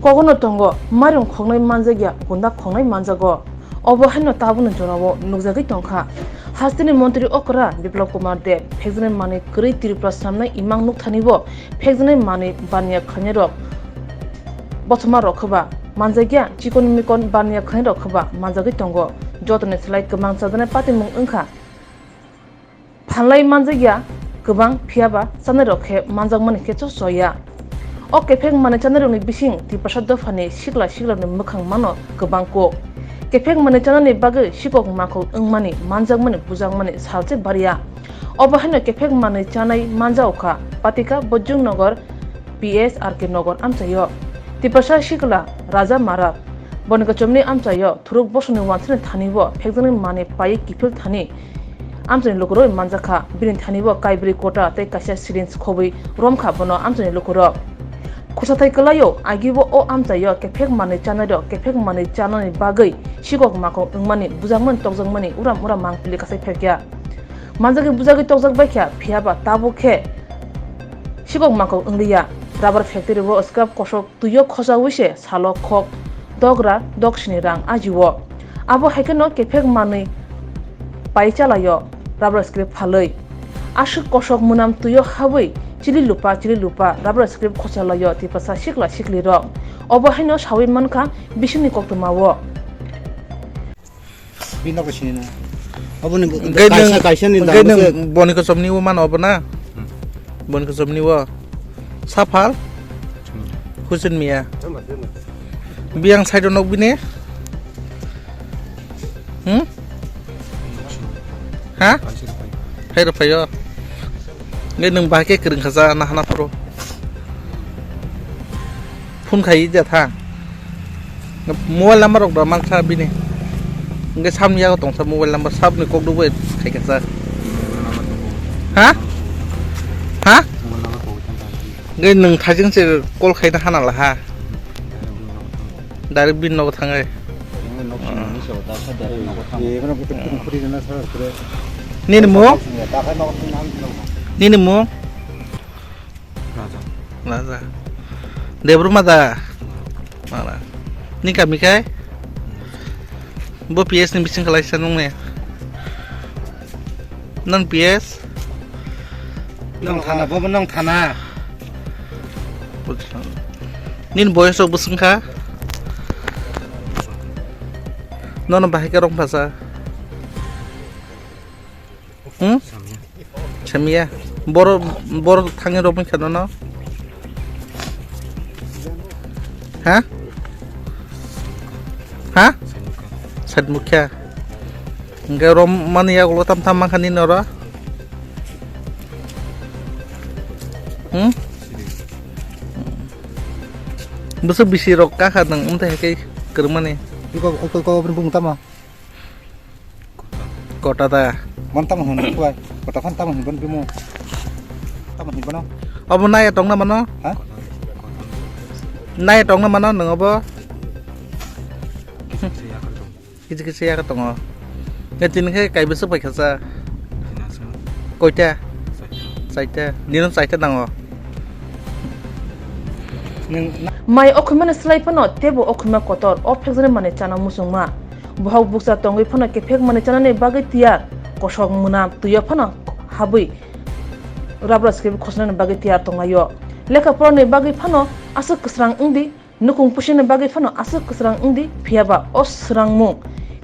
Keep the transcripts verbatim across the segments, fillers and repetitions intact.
Kogono tongo, mairung khoknai manjakya, gunda khoknai manjago. Obo haino tabukni jorao nukjagwi tongkha. Hasteni montri okra Biplab Kumar Deb phekjaknai manwi kwrwi Tripura samnai imang nukthanibo phekjaknai manwi baniya khlainairok bothoma rok khe ba manjakya, chikon mikon baniya khlainairok khe ba manjagwi tongo. Jotoni slai kwmang chajaknai patimung wngkha. Phalnai manjakya kwbang, phiyaba chanairok khe manjakmani khe chosoya. O kephek manwi chanairokni bising Tiprasa dophani sikla siklani mwkhang mano kwbang kuk. Kephek manwi chanani bagwi sikok makhok wngmani, manjakmani, bujakmani salse barya. Obo haino kephek manwi chanai manjao kha Patika, Bojjung Nagar, P S R K Nagar amchaio. Tiprasa sikla Raja Marak, boni kochomni amchaio thuruk bosongni wansani thanibo phekjaknai manwi paiwi kiphil thani amchaini lukurok manjakha. Bini thanibo kaibrwi kota tei kaisa syringe khobwi romkha bono amchaini lukurok. Khorsathai kwlaio, agibo o amchaio kephek manwi chanairok kephek manwi chanani bagwi sikok makhok wngmani, bujakmani, tokjakmani uram uram mangpili kasai phekya. Manjagwi bujagwi tokjak baikha, phiyaba tabuk khe sikok makhok wngliya. Rubber factory o scrap kosok twio khochaui se salo khok dogra doksini rang ajio. Abo hai kheno kephek manwi pai chalaio rubber scrap phalwi. Aswk kosok mwnam twio habwi chili lupa chili lupa rubber scrap khochalaio Tiprasa sikla siklirok. Obo haino saui mankha bisingni koktwmao. Bini nokle sini na. Aboni Hwnkhe kaisa, nwng, kaisa ni hwnkhe dam nwng se. Boni kochomni o mano obo na? Hmm. Boni kochomni o. Saphal? Hmm. Hussein Mia. Biyang side o nok bini? Hmm? Ha? Hai rw phaio. Hwnkhe nwng bahai khe kwrwng kha ja na hana phuru. Phone khai ja tha. Mobile number rok da mankha bini. Hwnkhe samni yago tongsa mobile number, sabni kok dugwi khaikha sa. Ha? Ha? Hwnkhe nwng thaijwng se call khaina hana la ha. Direct bini nogo thangai. Nini mung? Nini mung? Raja. Raja. Debbarma da? Mara. Ni kami kai? Bo P S ni bising kalaisa nung ne? Nang P S? Nang thana, bo nang thana. Nini boyos rok bwswng kha? Nono bahai khe rong phasa? Hmm? Samya. Samya. Boro, boro thangwi romwi kha nono? Ha? Ha? Said mukha. Hwnkhe romani yagulo tam tam mankha nini oro? Hmm? Bwswk bisi rok kakha nwng wngtaiha khe kwrwngmani. Iko, iko, iko, bini bumung tamo? Kota da. Mon tamo hwn, kuai. Kota phan tamo hwn, bon bimo. Tamo hwn, bono. Obo naya tongna mano? Ha? Naya tongna mano, nwng obo? Kisi kisi ya tongo. Nge tini khe kai bwswk pai kha cha? Koita? Chaita. Nino chaita nango. Nwng na- Mai okhumani slai phano teibo okhuma kotor, o phekjani manwi chana muchungma. Bohok bukcha tongwi phano kephek manwi chanani bagwi tiyar, kosok mwnam twio phano habwi rubber script khosnani bagwi tiyar tonglaio. Lekha porani bagwi phano aswk kwsrang wngdi, nukung pusinani bagwi phano aswk kwsrang wngdi, phiyaba o swrangmung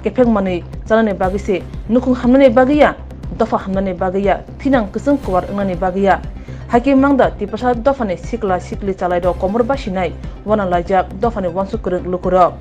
kephek manwi chanani bagwi se, nukung hamnani bagwi ya, dopha hamnani bagwi ya, thinang kwchwng kwar wngnani bagwi ya. Hakhe mangda Tiprasa dophani sikla sikli chalairok komor basinai wanalaijak dophani uansuk kwrwng lukurok.